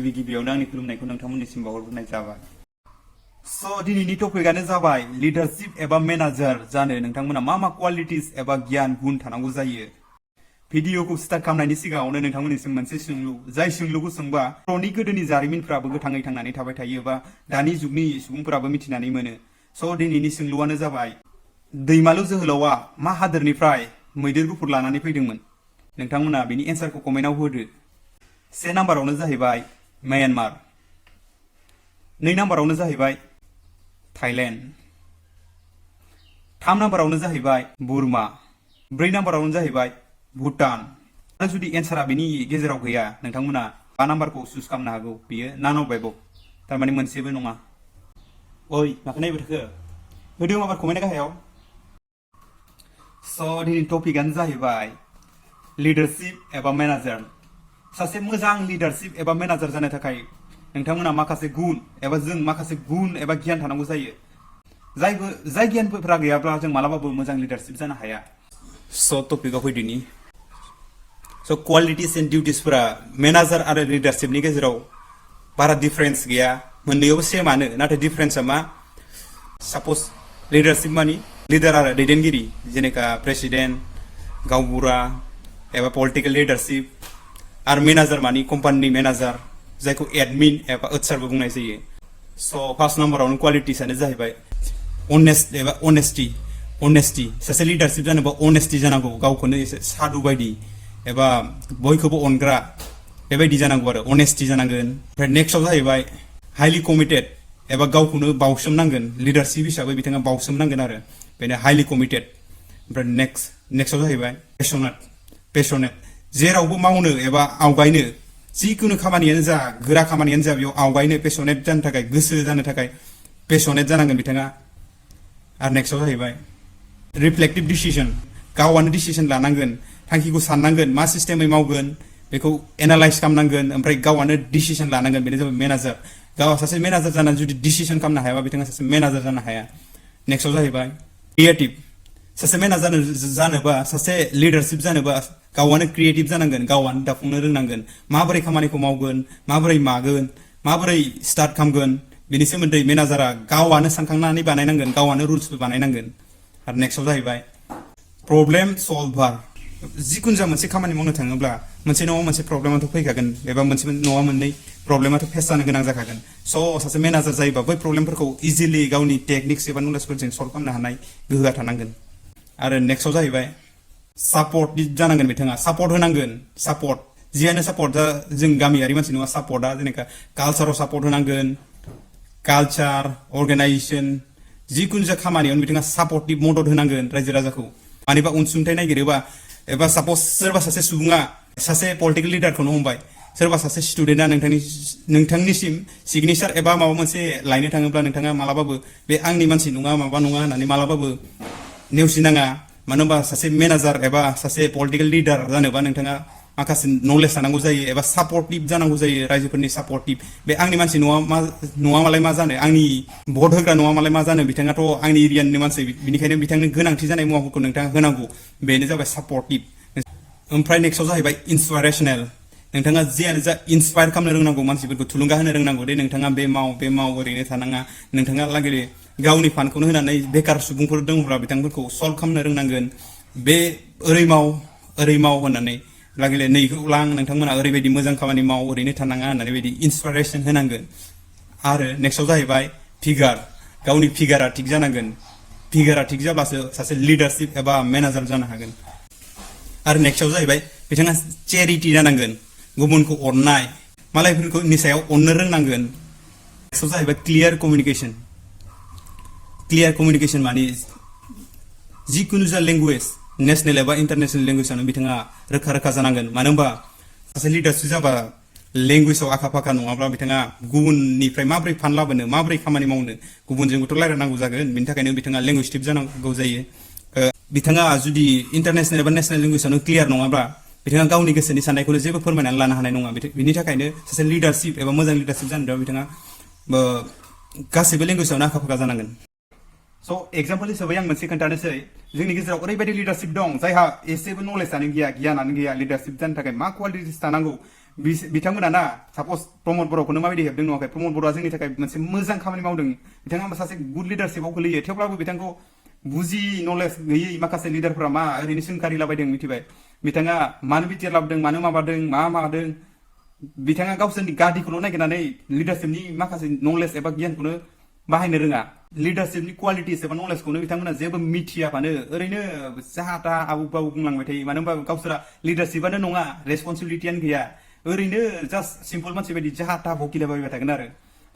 गिबियावनो आंनि खुलुमनायखौ नोंथांमोननिसिम बावहरग्रोनाय जाबाय। स' दिनैनि टपिकआनो जाबाय लिडारशिप एबा मेनेजार जानो नोंथांमोना मा मा क्वालिटिस एबा गियान गुन थानांगौ जायो। भिडिअखौ स्टार्ट खालामनायनि सिगाङावनो नोंथांमोननिसिम मोनसे सोंलु, जाय सोंलुखौ सोंबा बर'नि गोदोनि जारिमिनफ्राबो गोथाङै थांनानै थाबाय थायो बा दानि जुगनि सुबुंफोराबो मिथिनानै मोनो। स' दिनैनि सोंलुआनो जाबाय दैमालु जोहोलावा मा हादोरनिफ्राय मैदेर गुफुर लानानै फैदोंमोन? नोंथांमोना बेनि एन्सारखौ कमेन्टआव होदो। से नाम्बारावनो जाहैबाय म्यानमार, 2 नाम्बारावनो जाहैबाय थाइलेण्ड, 3 नाम्बारावनो जाहैबाय बुरमा, 4 नाम्बारावनो जाहैबाय भुटान। आरो जुदि एन्सारा बेनि गेजेराव गैया नोंथांमोना 5 नाम्बारखौ चुज खालामनो हागौ, बेयो नान अफ एबभ, थारमाने मोनसेबो नङा। ओइ माखौ नायबाय थाखो? होदो माबार कमेन्ट गाहायाव। स' दिनैनि टपिकआनो जाहैबाय लिडारशिप एबा मेनेजार। सासे मोजां लिडारशिप एबा मेनेजार जानो थाखाय नोंथांमोना माखासे गुन एबा जों माखासे गुन एबा गियान थानांगौ जायो। जाय गियानफोरा गैयाब्ला जों मालाबाबो मोजां लिडारशिप जानो हाया। स' टपिकआव फैदिनि। स' क्वालिटिस एन्ड डिउटिसफोरा मेनेजार आरो लिडारशिपनि गेजेराव बारा डिफारेन्स गैया, मोननैयावबो सेमानो, नाथाय डिफारेन्सआ मा? साप'ज लिडारशिप मानि लिडार आरो दैदेनगिरि, जेनेका प्रेसिडेन्ट, गावबुरा एबा पलिटिकेल लिडारशिप, आरो मेनेजार मानि कम्पानिनि मेनेजार, जायखौ एडमिन एबा एचआरबो बुंनाय जायो। स' फार्स्ट नाम्बारावनो क्वालिटिसआनो जाहैबाय अनेस्ट एबा अनेस्टि। सासे लिडारशिप जानोबा अनेस्टि जानांगौ, गावखौनो एसे साधु बायदि एबा बयखौबो अनग्रा बेबायदि जानांगौ आरो अनेस्टि जानांगोन। ओमफ्राय नेक्स्टआव जाहैबाय हाइलि कमिटेड एबा गावखौनो बावसोमनांगोन, लिडारशिप हिसाबै बिथाङा बावसोमनांगोन आरो बेनो हाइलि कमिटेड। ओमफ्राय नेक्स्टआव जाहैबाय पेशनेट, जेरावबो मावनो एबा आवगायनो, जिखुनु खामानियानो जा, गोरा खामानियानो जा, बेयाव आवगायनो पेशनेट जानो थाखाय, गोसो जानो थाखाय पेशनेट जानांगोन बिथाङा। आरो नेक्स्टआव जाहैबाय रिफ्लेक्टिभ डिसिजन, गावआनो डिसिजन लानांगोन, थांखिखौ साननांगोन, मा सिस्टेमै मावगोन बेखौ एनालाइज खालामनांगोन, ओमफ्राय गावआनो डिसिजन लानांगोन, बेनो जाबाय मेनेजार। गावआ सासे मेनेजार जानानै जुदि डिसिजन खालामनो हायाबा बिथाङा सासे मेनेजार जानो हाया। नेक्स्टआव जाहैबाय क्रिएटिभ, सासे मेनेजार जानोबा, सासे लिडारशिप जानोबा गावआनो क्रिएटिभ जानांगोन, गावआनो दाफुंनो रोंनांगोन, माबोरै खामानिखौ मावगोन, माबोरै मागोन, माबोरै स्टार्ट खालामगोन, बेनि सोमोन्दै मेनेजारा गावआनो सानखांनानै बानायनांगोन, गावआनो रुल्सबो बानायनांगोन। आरो नेक्स्टआव जाहैबाय प्रब्लेम सल्भार, जिखुनु जा मोनसे खामानि मावनो थाङोब्ला मोनसे नङा मोनसे प्रब्लेमाथ' फैखागोन, एबा मोनसे नङा मोननै प्रब्लेमाथ' फेस जानो गोनां जाखागोन। स' सासे मेनेजार जायोबा बै प्रब्लेमफोरखौ इजिलि गावनि टेकनिक्स एबा नलेजफोरजों सल्भ खालामनो हानाय गोहोआ थानांगोन। आरो नेक्स्टआव जाहैबाय सापर्टिभ जानांगोन, बिथाङा सापर्ट होनांगोन। सापर्ट, जियानो सापर्ट जा, जों गामियारि मानसि नङा, सापर्टआ जेनेबा कालचाराव सापर्ट होनांगोन, कालचार, अर्गेनाइजेसन, जिखुनु जा खामानियावनो बिथाङा सापर्टिभ मदद होनांगोन रायजो राजाखौ। मानिबा अनसुंथाइ नागिरोबा, एबा साप'ज सोरबा सासे सुबुङा सासे पलिटिकेल लिडारखौनो हमबाय, सोरबा सासे स्टुडेन्टआ नोंथांनिसिम सिगनेचार एबा माबा मोनसे लायनो थाङोब्ला नोंथाङा मालाबाबो बे आंनि मानसि नङा, माबा नङा होननानै मालाबाबो नेवसिनाङा। मानो होनबा सासे मेनेजार एबा सासे पलिटिकेल लिडार जानोबा नोंथाङा माखासे नलेज थानांगौ जायो एबा सापर्टिभ जानांगौ जायो, रायजोफोरनि सापर्टिभ। बे आंनि मानसि नङा मालाय मा जानो, आंनि भट होग्रा नङा मालाय मा जानो, बिथाङाथ' आंनि एरियानि मानसि, बिनिखायनो बिथांनो गोनांथि जानाय मुवाफोरखौ नोंथाङा होनांगौ, बेनो जाबाय सापर्टिभ। ओमफ्राय नेक्स्टआव जाहैबाय इन्सपिरेसनेल, नोंथाङा जियानो जा इन्सपायार खालामनो रोंनांगौ, मानसिफोरखौ थुलुंगा होनो रोंनांगौ दे नोंथाङा बे माव ओरैनो थानाङा, नोंथाङा लागै गावनि फान्डखौनो होनानै बेकार सुबुंफोर दङब्ला बिथांमोनखौ सल्भ खालामनो रोंनांगोन, बे ओरै माव होननानै लागै नैखौ लां, नोंथांमोना ओरैबायदि मोजां खामानि माव, ओरैनो थानाङा होननानै बायदि इन्सपिरेसन होनांगोन। आरो नेक्स्टआव जाहैबाय फिगार, गावनि फिगारा थिग जानांगोन, फिगारा थिग जाब्लासो सासे लिडारशिप एबा मेनेजार जानो हागोन। आरो नेक्स्टआव जाहैबाय बिथाङा चेरिटि जानांगोन, गुबुनखौ अननाय, मालायफोरनि सायाव अननो रोंनांगोन। नेक्स्टआव जाहैबाय क्लियार कमिउनिकेसन माने जिखुनु जा लेंगुवेज, नेसनेल एबा इन्टारनेसनेल लेंगुवेजावनो बिथाङा रोखा जानांगोन। मानो होनबा सासे लिडारशिप जाबा लेंगुवेजाव आखा फाखा नङाब्ला बिथाङा गुबुननिफ्राय माबोरै फान्ड लाबोनो, माबोरै खामानि मावनो, गुबुनजोंबोथ' रायलायनांगौ जागोन, बेनि थाखायनो बिथाङा लेंगुवेज जानांगौ जायो। बिथाङा जुदि इन्टारनेसनेल एबा नेसनेल लेंगुवेजावनो क्लियार नङाब्ला बिथाङा गावनि गोसोनि साननायखौनो जेबो फोरमायनानै लानो हानाय नङा। बिनि थाखायनो सासे लिडारशिप एबा मोजां लिडारशिप जानोब्ला बिथाङा गासैबो लेंगुवेजावनो आखा फाखा जानांगोन। स' एग्जाम्पल हिसाबै आं मोनसे खोन्थानोसै, जोंनि गेजेराव ओरैबायदि लिडारशिप दं जायहा एसेबो नलेजआनो गैया, गियानानो गैया, लिडारशिप जानो थाखाय मा क्वालिटिस थानांगौ बिथांमोना ना सापस प्रमद बर'खौनो माबायदि हेबदों नङाखै प्रमद बर'आ जोंनि थाखाय मोनसे मोजां खामानि मावदों बिथाङा सासे गुड लिडारशिपआव गोलैयो थेवब्लाबो बिथांखौ बुजि नलेज गैयै माखासे लिडारफोरा मा ओरैनो सोंखारिलाबायदों मिथिबाय बिथाङा मानो बिटिआर लाबोदों मानो माबादों मा मादों बिथाङा गावसोरनि गादिखौल' नागिरनानै लिडारशिपनि माखासे नलेज एबा गियानखौनो बाहायनो रोङा लिडारशिपनि क्वालिटिस एबा नलेजखौनो बिथांमोना जेबो मिथियाबानो ओरैनो जाहा ताहा आबु बाबु बुंलांबाय थायो मानो होनबा गावसोरा लिडारशिपआनो नङा रेसपन्सिबिलिटियानो गैया ओरैनो जास्ट सिम्पल मानसि बायदि जाहा ताहा भकिलाबायबाय थागोन आरो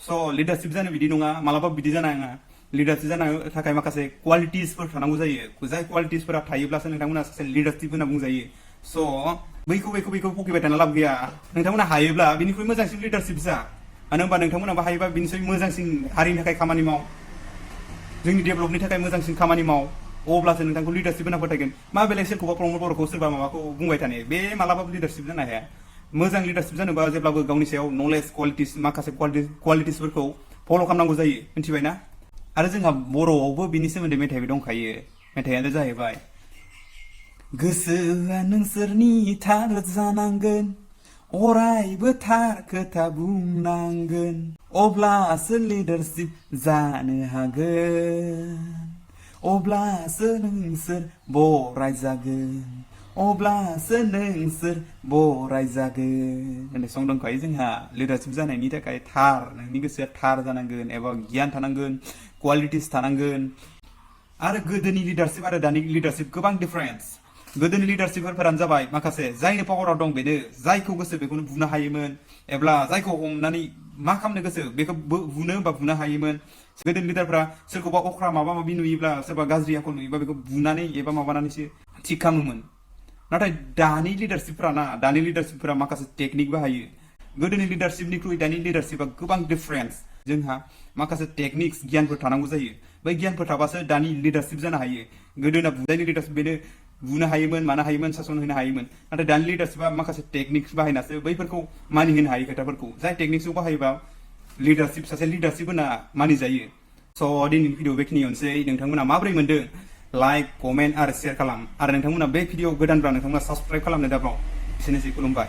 स' लिडारशिप जानो बिदि नङा मालाबा बिदि जानाङा लिडारशिप जानो थाखाय माखासे क्वालिटिसफोर थानांगौ जायो जाय क्वालिटिसफोरा थायोब्लासो नोंथांमोना सासे लिडारशिप होनना बुंजायो स' बैखौ भकिबाय थाना लाब गैया नोंथांमोना हायोब्ला बिनिख्रुइ मोजांसिन लिडारशिप जा मानो होनबा नोंथांमोनाबो हायोबा बिनिफ्राय मोजांसिन हारिनि थाखाय खामानि माव जोंनि डेभेलपनि थाखाय मोजांसिन खामानि माव अब्लासो नोंथांखौ लिडारशिप होना फोथायगोन मा बेलेग सोरखौबा प्रमद बर'खौ सोरबा माबाखौ बुंबाय थानो बे मालाबाबो लिडारशिप जानो हाया मोजां लिडारशिप जानोबा जेब्लाबो गावनि सायाव नलेज क्वालिटिस माखासे क्वालिटिसफोरखौ फल' खालामनांगौ जायो मिथिबाय ना आरो जोंहा बर'आवबो बिनि सोमोन्दै मेथाइबो दंखायो मेथाइयानो जाहैबाय गोसोआ नोंसोरनि थार जानांगोन अरायबो थार खोथा बुंनांगोन अब्लासो लिडारशिप जानो हागोन अब्लासो नोंसोर बराय जागोन अब्लासो नोंसोर बराय जागोन होननाय सं दंखायो जोंहा लिडारशिप जानायनि थाखाय थार नोंनि गोसोआ थार जानांगोन एबा गियान थानांगोन क्वालिटिस थानांगोन आरो गोदोनि लिडारशिप आरो दानि लिडारशिप गोबां डिफारेन्स गोदोनि लिडारशिपफोरानो जाबाय माखासे जायनो पावाराव दं बेनो जायखौ गोसो बेखौनो बुनो हायोमोन एब्ला जायखौ हमनानै मा खालामनो गोसो बेखौ बुनो होनबा बुनो हायोमोन गोदोनि लिडारफोरा सोरखौबा अख्रा माबा माबि नुयोब्ला सोरबा गाज्रि आखल नुयोबा बेखौ बुनानै एबा माबानानैसो थिग खालामोमोन नाथाय दानि लिडारशिपफोरा माखासे टेकनिक बाहायो गोदोनि लिडारशिपनिख्रुइ दानि लिडारशिपआ गोबां डिफारेन्स जोंहा माखासे टेकनिक्स गियानफोर थानांगौ जायो बै गियानफोर थाबासो दानि लिडारशिप जानो हायो गोदोना बुजायनि लिडारशिप बेनो बुनो हायोमोन मानो हायोमोन सासन होनो हायोमोन नाथाय दानि लिडारशिपआ माखासे टेकनिक्स बाहायनासो बैफोरखौ मानिहोनो हायो खोथाफोरखौ जाय टेकनिक्सखौ बाहायोबा लिडारशिप सासे लिडारशिप होना मानिजायो स' दिनैनि भिडिअ बेखिनियावनोसै नोंथांमोना माबोरै मोनदों लाइक कमेन्ट आरो शेयार खालाम आरो नोंथांमोना बे भिडिअ गोदानब्ला नोंथांमोना साबस्क्राइब खालामनो दाबाव एसेनोसै खुलुमबाय